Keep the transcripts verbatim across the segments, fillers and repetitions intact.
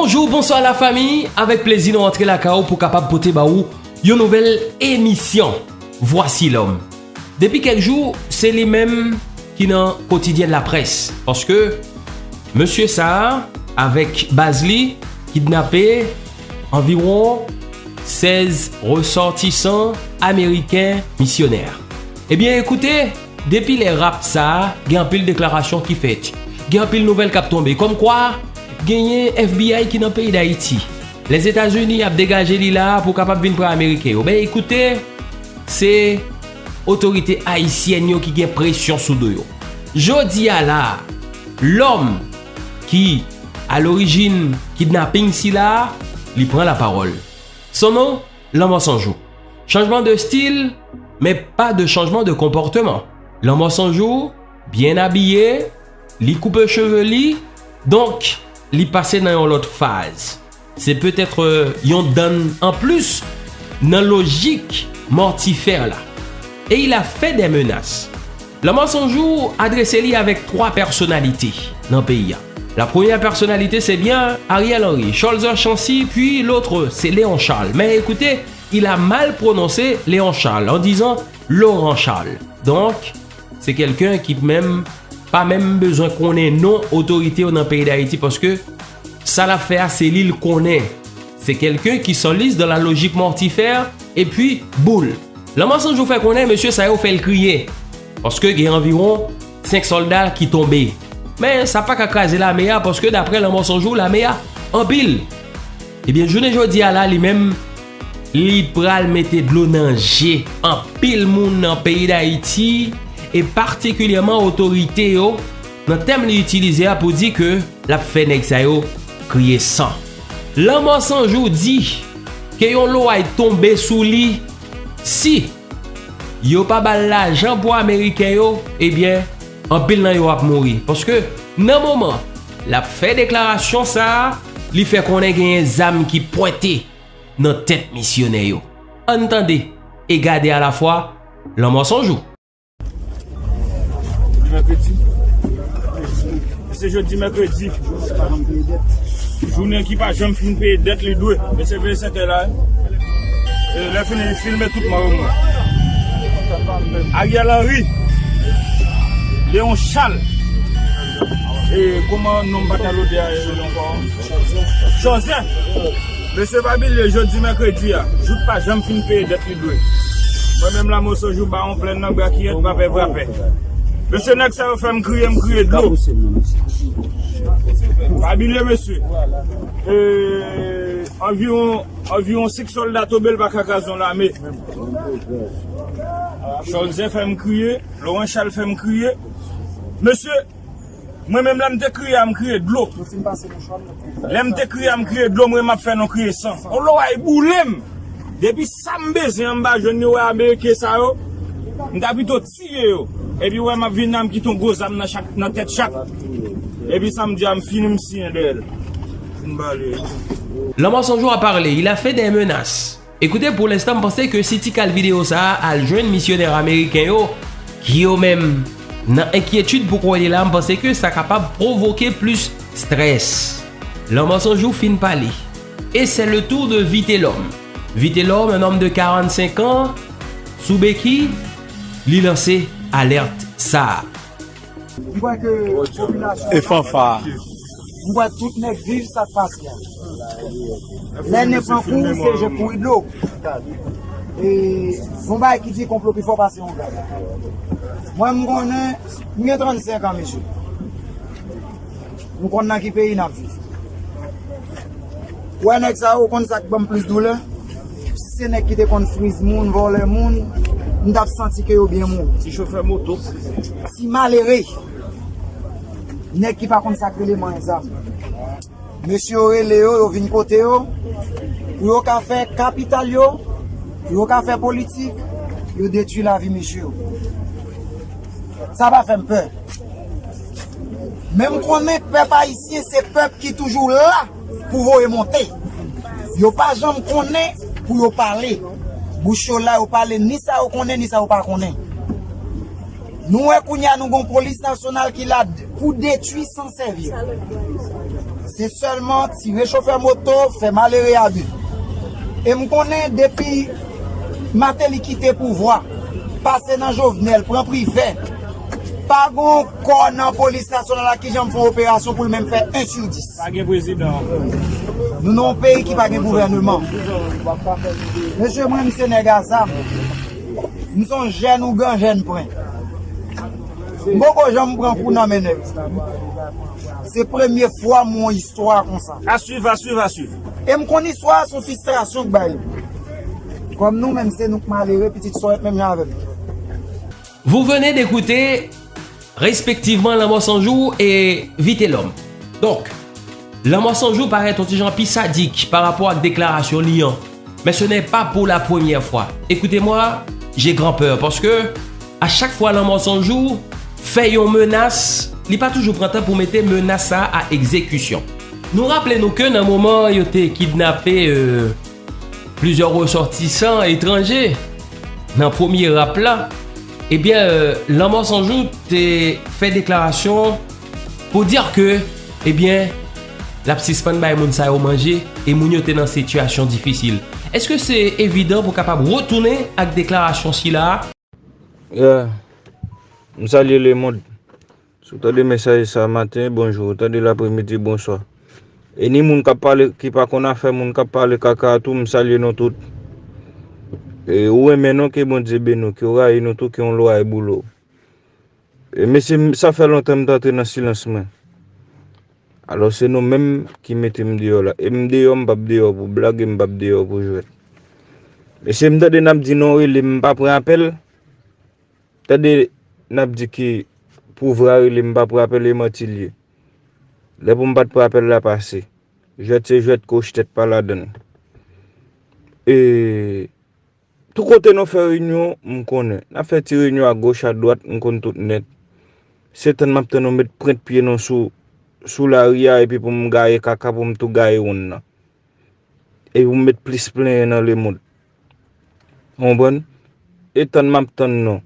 Bonjou, bonswa lafanmi, avèk plezi nou rantre lakay ou pou kapab pote ba ou yon nouvèl emisyon Voici l'homme. Depi kèk jou, se li menm ki nan kotidyen laprès, paske mesye sa a, avèk baz li, kidnape anviwon sèz resòtisan ameriken misyonè. Ebyen, ekoute, depi lè rap sa a, gen anpil deklarasyon ki fèt. Gen anpil nouvèl k ap tonbe. Kòmkwa, genyen F B I ki nan peyi Dayiti. Lèzetazini ap degaje li la a pou kapab vin pran Ameriken yo. Ben, ekoute, se otorite ayisyèn yo ki gen presyon sou do yo. Jodi a la a, lòm ki a lorijin kidnaping sila a, li pran lapawòl. Son non, Lanmò San Jou. Changement de style, mais pas de changement de comportement. Lanmò San Jou, byen abiye, li koupe cheve li, donk, li pase nan yon lòt faz. Se petèt, euh, yon dann anplis nan lojik mòtifè la. Et il a fait des menaces. Lanmò San Jou adrese li avèk twa pèsonalite nan peyi a. La première personnalité, c'est bien Ariel Henry, Cholzer Chancy, puis l'autre, c'est Léon Charles. Mais écoutez, il a mal prononcé Léon Charles en disant Laurent Charles. Donk, se kèlken ki menm pa menm bezwen konnen non otorite yo nan peyi Dayiti, paske sa l ap fè a, se li l konnen. Se kèlken ki sòlis dans la logique mortifère, epi boul. Lanmò San Jou fè konnen mesye sa yo fè l kriye, paske gen anviwon senk sòlda ki tonbe. Men sa pa ka kraze lame a, paske daprè Lanmò San Jou, lame a anpil. Ebyen, jounen jodi a la, li menm, li pral mete dlo nan je anpil moun nan peyi Dayiti, e patikilyèman otorite yo, nan tèm li itilize a pou di ke l ap fè nèg sa yo kriye san. Lanmò San Jou di ke yon loway tonbe sou li si yo pa ba l lajan pou Ameriken yo, ebyen, anpil nan yo ap mouri. Paske, nan moman l ap fè deklarasyon sa a, li fè konnen genyen zam ki pwente nan tèt misyonè yo. Ann tande e gade alafwa Lanmò San Jou. Jodi mèkredi. Se jodi mèkredi. Jounen ki pa janm fin peye dèt li dwe. Mesye veye sèkèy la, wi. E lè fini, li filme tout mò yo mò. Ariel Henry, Léon Charles. E kòman non m pa t nan lode a, e, ankò? Joseph. Mesye pa bliye, jodi mèkredi a, jout pa janm fin peye dèt li dwe. Mwen menm Lanmò San Jou, Bawon Plèn nan, Brakiyèt, Vapè, Vrapè. Mesye, nèg sa yo fè m kriye, m kriye dlo. Pa bliye, mesye. E, anviwon, anviwon senk sòlda tonbe, l pa ka kraze yon lame. Cholzer fè m kriye, Laurent Charles fè m kriye. Mesye, mwen menm lè m te kriye a, m kriye dlo. Lè m te kriye a, m kriye dlo, mwen m ap fè nou kriye san. On loway boule m. Depi sa m bezwen an, m pa jwenn yo, wè Ameriken sa yo, m ta pito tiye yo. Epi wè m ap vin la, m kite yon gwo zam nan chak, nan tèt chak. Epi sa m di a, m fini, m siyen dèyè l. Fin bale. Lanmò San Jou a parlé, il a fait des menaces. Ekoute, pou lenstan, m panse ke si ti kal videyo sa a al jwenn misyonè ameriken yo, ki yo menm nan enkyetid pou kwè li la, m panse ke sa kapab pwovoke plis strès. Lanmò San Jou fin pale. Et c'est le tour de Vitelhomme. Vitelhomme, un homme de quarante-cinq ans, sou beki, li lanse alèt sa a. M kwè ke popilasyon... E fanfa. M kwè tout nèg viv sa k pase a. Lè nen pran kou, se je kouri dlo. E yon bagay ki di konplo pi fò pase yon gad. Mwen, m konnen, m gen trannsenk an, mesye. M konn nan ki peyi n ap viv. Ou wè nèg sa yo, ou konn sa k ban m plis doulè? Si se nèg ki te konn friz moun, vòlè moun, m t ap santi ke yo byen mouri. Ti chofè moto. Ti malere. Nèg ki pa konn sa k rele manyen zam. Mesye yo rele yo, yo vin kote yo, pou yo ka fè kapital yo, pou yo ka fè politik, yo detwi lavi mesye yo. Sa pa fè m pè. Men m konnen pèp ayisyen se pèp ki toujou la pou voye monte. Yo pa janm konnen pou yo pale. Bouch yo la, yo pale ni sa yo konnen, ni sa yo pa konnen. Nou wè kounye a nou gon polis nasyonal ki la d-, pou detwi san sèvi. Se sèlman tire chofè moto, fè malere a de. E m konnen depi Martelly kite pouvwa, pase nan Jovenel, pran Privè, pa gon kò nan polis nasyonal la ki janm fè yon operasyon pou l menm fè en sou dis. Pa gen prezidan ankò. Nou nan yon peyi ki pa gen gouvèneman. Mesye, mwen, m se nèg a zam. M se yon jèn ougan, jèn pwen. M poko janm pran kou nan men nèg. Se premye fwa m wè yon istwa konsa. A suivre, à suivre, à suivre. E m konn istwa a se yon fistrasyon k bay li. Kòm nou menm se nou k malere, pitit Sorèt menm jan avè m. Vous venez d'écouter respectivement Lanmò San Jou e Vitelhomme. Donk, Lanmò San Jou parèt yon ti jan pi sadik pa rapò ak deklarasyon li an. Mais ce n'est pas pour la première fois. Écoutez-moi, j'ai grand peur, paske a chak fwa Lanmò San Jou fè yon menas, li pa toujou pran tan pou mete menas sa a egzekisyon. Nou raple nou ke nan moman yo te kidnape, euh, plizyè resòtisan etranje nan premye rap la, ebyen, euh, Lanmò San Jou te fè deklarasyon pou di ke, ebyen, l ap sispann bay moun sa yo manje e moun yo te nan sitiyasyon difisil. Èske se evidan pou kapab retounen ak deklarasyon sila a? Yeah. M salye lemonn. Si w tande mesaj sa maten, bonjou. Ou tande l apremidi, bonswa. E ni moun k ap pale, ki pa konn afè moun k ap pale kaka a tou, m salye nou tout. E ou renmen nou, ke Bondye beni w, ke w rayi nou tou, ke yon lwa e boule w. E mesye, m, sa fè lontan m t antre nan silans mwen. Alò, se nou menm ki mete m deyò la. E m deyò, m p ap deyò pou blag, e m p ap deyò pou jwèt. Mesye, m tande n ap di non rele, m pa pran apèl. Tande n ap di ki pou vre a rele, m pa pran apèl, e manti l ye. Lè pou m pa t pran apèl la pase. Jwèt se jwèt, koch tèt pa ladan l. E tou kote nou fè reyinyon, m konnen. N ap fè ti reyinyon agoch, adwat, m konn tout nèt. Se tann m ap tann nou met pwent pye nou sou, sou lari a, epi pou m gaye kaka, pou m tou gaye wonn nan. Epi pou m met plis plenyen nan lemonn. Ou konprann? E tann m ap tann nou.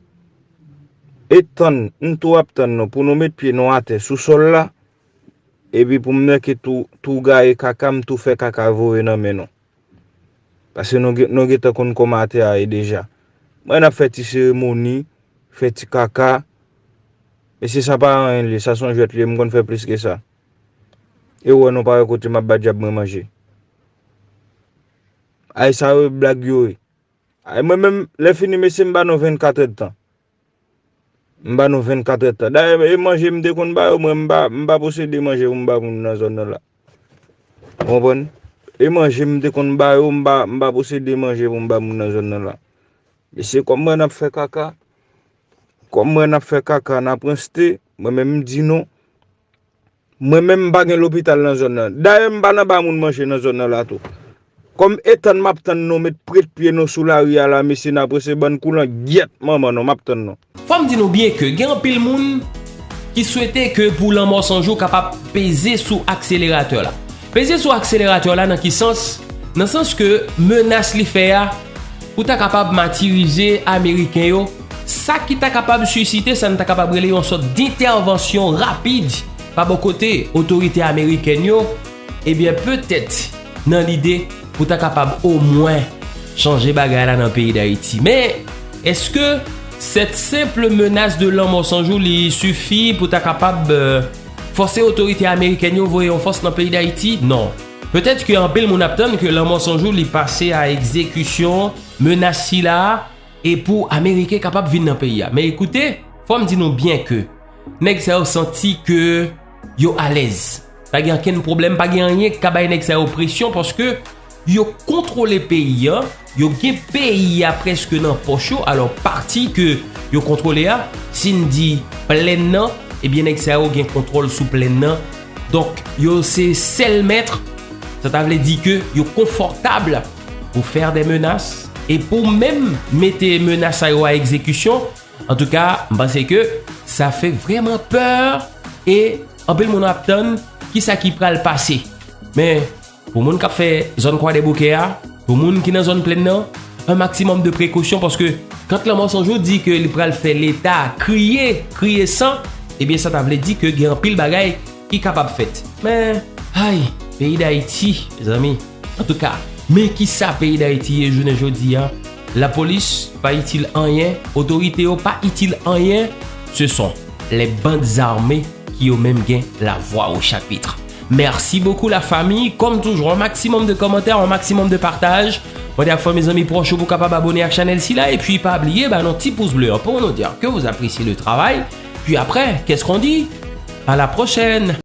E tann, m tou ap tann nou, pou nou met pye nou atè, sou sòl la, epi pou m nèke tou, tou gaye kaka, m tou fè kaka voye nan men nou. Paske nou gen, nou gentan konn kòman atè a ye deja. Mwen n ap fè ti seremoni, fè ti kaka. Mesye, sa pa anyen li ye, sa se yon jwèt li ye, m konn fè plis ke sa. E w wè nou pa wè kote m ap ba dyab mwen manje. Ay, sa yo blag yo ye. Ay, mwen menm, lè fini, mesye, m ba nou vennkat èdtan. M ba nou vennkat èdtan. Dayè, e manje m te konn ba yo, mwen, m pa, m pa posede manje pou m ba moun nan zòn nan la. Ou konprann? E manje m te konn ba yo, m pa, m pa posede manje pou m ba moun nan zòn nan la. Mesye, kòm mwen n ap fè kaka, kòm mwen n ap fè kaka, n ap ranste, mwen menm m di nou, mwen menm m pa gen lopital nan zòn nan. Dayè, m pa nan ba moun manje nan zòn nan la tou. Kòm e tann m ap tann nou met pwent pye nou sou lari a la, mesye, n ap ranse bann koulan gyèt manman nou, m ap tann nou. Fò m di nou byen ke gen anpil moun ki swete ke pou Lanmò San Jou kapab peze sou akseleratè la. Peze sou akseleratè la nan ki sans? Nan sans ke menas li fè a, pou ta kapab matirize Ameriken yo, sa ki ta kapab sisite, sa n ta kapab rele yon sòt dentèvansyon rapid pa bò kote otorite amerikèn yo, ebyen, petèt nan lide pou ta kapab omwen chanje bagay la nan peyi Dayiti. Men, èske cette simple menace de Lanmò San Jou li sifi pou ta kapab, euh, fòse otorite amerikèn yo voye yon fòs nan peyi Dayiti? Non. Petèt ke anpil moun ap tann ke Lanmò San Jou li pase a egzekisyon menas sila a, e pou Ameriken kapab vin nan peyi a. Men ekoute, fò m di nou byen ke nèg sa yo santi ke yo alèz. Pa gen ankenn pwoblèm, pa gen anyen ki ka bay nèg sa yo presyon, paske yo kontwole peyi a, yo gen peyi a prèske nan pòch yo. Alò, pati ke yo kontwole a, si n di plèn nan, ebyen, nèg sa yo gen kontwòl sou plèn nan. Donk, yo se sèl mèt, sa ta vle di ke yo konfòtab pour faire des menaces, e pou menm mete menas sa yo a egzekisyon, antouka, m panse ke sa fè vrèman pè e anpil moun ap tann kisa ki pral pase. Men, pou moun k ap fè zòn Kwadèboukè a, pou moun ki nan zòn plèn nan, un maximum de précaution, paske quand Lanmò San Jou di ke li pral fè Leta kriye, kriye san, ebyen, sa ta vle di ke gen anpil bagay ki kapab fèt. Men, Ay, peyi Dayiti, mezanmi. Antouka, men kisa peyi Dayiti ye jounen jodi a. Lapolis pa itil anyen, otorite yo pa itil anyen. Ce sont les bandes armées ki yo menm gen la voix au chapitre. Merci beaucoup la famille. Comme toujours, un maximum de commentaires, un maximum de partage. Mwen di ak fanmi, zanmi pwòch ou pou kapab abone ak chanèl sila. Epi pa bliye ba nou ti pous ble an pou nou di ke vous appréciez le travail. Puis après, qu'est-ce qu'on dit? À la prochaine.